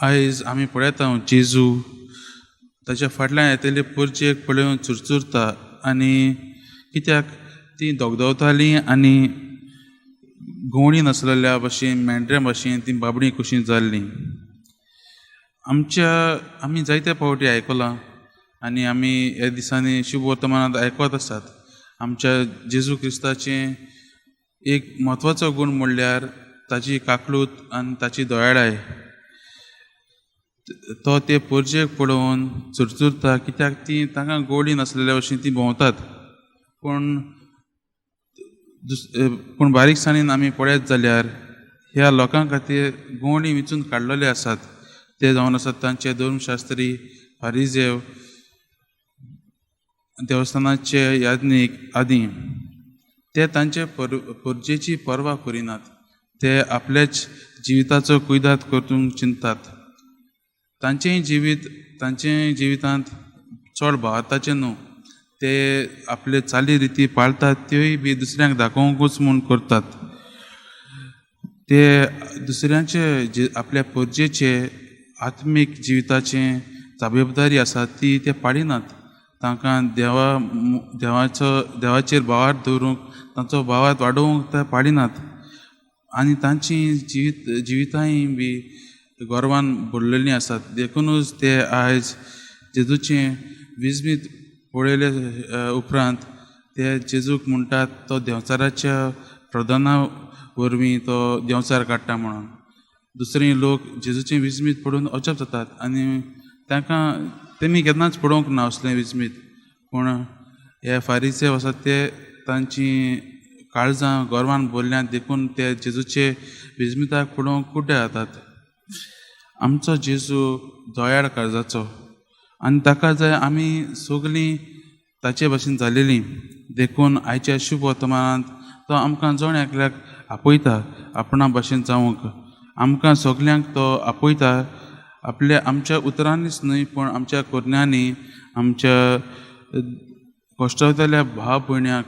आयज आमी पळयता जेजू ताच्या फाटल्यान येतले पोरचेक पळोवन चुरचुरता आनी कित्याक ती दोगदवताली आनी गवणी नासलेल्या भशेन मेंढऱ्या भशेन ती बाबडी कशी जाल्ली. आमच्या आमी जायते फावटी आयकलां आनी आमी ह्या दिसांनी शुभ वर्तमानांत आयकत आसात. आमच्या जेजू क्रिस्ताचें एक म्हत्वाचो गूण म्हणल्यार ताची काकळूत आनी ताची दयाळाय. तो ते पोरजेक पळोवन चुरचुरता कित्याक ती तांकां गोडी नासलेल्या भशेन ती भोंवतात. पूण पूण बारीकसाणेन आमी पळयत जाल्यार ह्या लोकां खातीर गोवणी विंचून काडलेले आसात. ते जावन आसात तांचे धर्मशास्त्री, फारिजेव, देवस्थानाचे याज्ञीक आदी. ते तांचे परजेची पर्वा करिनात. ते आपल्याच जिविताचो कुयदाद करूंक चिंततात. तांचेंय जिवीत तांचे जिवितांत चड भावार्थाचें न्हू. ते आपले चाली रिती पाळतात त्योय बी दुसऱ्यांक दाखोवंकूच म्हूण करतात. ते दुसऱ्यांचे जे आपल्या परजेचे आत्मीक जिविताचे जबाबदारी आसा ती ते पाळिनात. तांकां देवा देवाचो देवाचेर भावार्थ दवरूंक तांचो भावार्थ वाडोवंक ते पाळिनात आनी तांची जिवितांय बी गर्वान भरलेलीं आसात. देखुनूच ते आयज जेजूचें विजमीत पळयले उपरांत ते जेजूक म्हणटात तो देंवचाराच्या प्रधाना वरवीं तो देंवचार काडटा म्हणून. दुसरे लोक जेजूचें विजमीत पळोवन अजाप जातात आनी तांकां तेमी केन्नाच पळोवंक ना असलें विजमीत. पूण हे फारीसे आसात ते तांची काळजां गर्वान भरल्यात देखून ते जेजूचे विजमिताक पळोवंक कुड्डे जातात. आमचो जेजू दयाळ काळजाचो आनी ताका जाय आमी सगळीं ताचे भशेन जालेलीं. देखून आयच्या शुभ वर्तमानांत तो आमकां जण एकल्याक आपयता आपणा भशेन जावंक. आमकां सगल्यांक तो आपयता आपल्या आमच्या उतरांनीच न्हय पूण आमच्या करण्यांनी आमच्या कश्टवतल्या भाव भयण्याक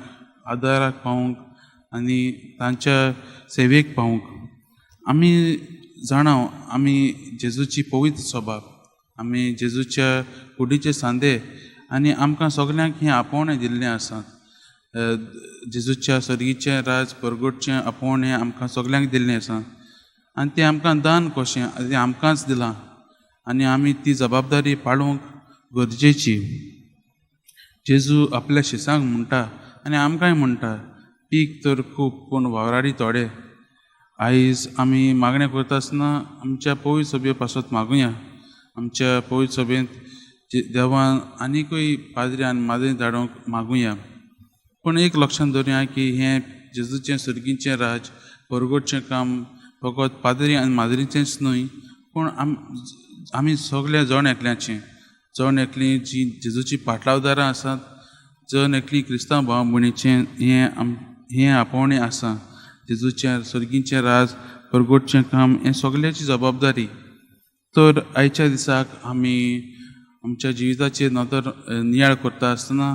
आदाराक पावूंक आनी तांच्या सेवेक पावूंक. आमी जाणा आमी जेजूची पवित्र सभा, आमी जेजूच्या कुडीचे सांदे आनी आमकां सगल्यांक हें आपोवणें दिल्लें आसा. जेजूच्या सर्गीचें राज परगटचें आपोवणें आमकां सगल्यांक दिल्लें आसा आनी तें आमकां दान कशें तें आमकांच दिलां आनी आमी ती जबाबदारी पाळूंक गरजेची. जेजू आपल्या शिसांक म्हणटा आनी आमकांय म्हणटा, पीक तर खूब पूण वावराडी थोडे. आयज आमी मागणें करता आसतना आमच्या पवित्र सभे पासत मागुया. आमच्या पवित्र सभेंत देवान आनीकूय पाद्री आनी माद्री धाडूंक मागुया. पूण एक लक्षांत दवरुया की हें जेजूचें सर्गीचें राज परगटचें काम फकत पाद्री आनी माद्रीचेंच न्हय पूण आमी सगळे जण एकल्याचें, जण एकली जी जेजूची पाटलावदारां आसात, जण एकली क्रिस्तांव भाव भयणीचें हें हें आपोवणें आसा. जेजूचें सर्गीचें राज परगटचें काम हें सगळ्याची जबाबदारी. तर आयच्या दिसाक आमी आमच्या जिविताचेर नदर नियाळ करता आसतना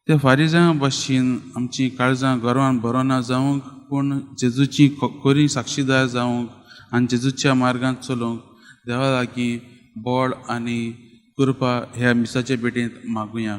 ते फारिजां भशेन आमची काळजां गर्वान बरोना जावंक पूण जेजूची खरी साक्षीदार जावंक आनी जेजूच्या मार्गान चलोवंक देवा लागीं बळ आनी कृपा ह्या मिसाच्या भेटेंत मागुया.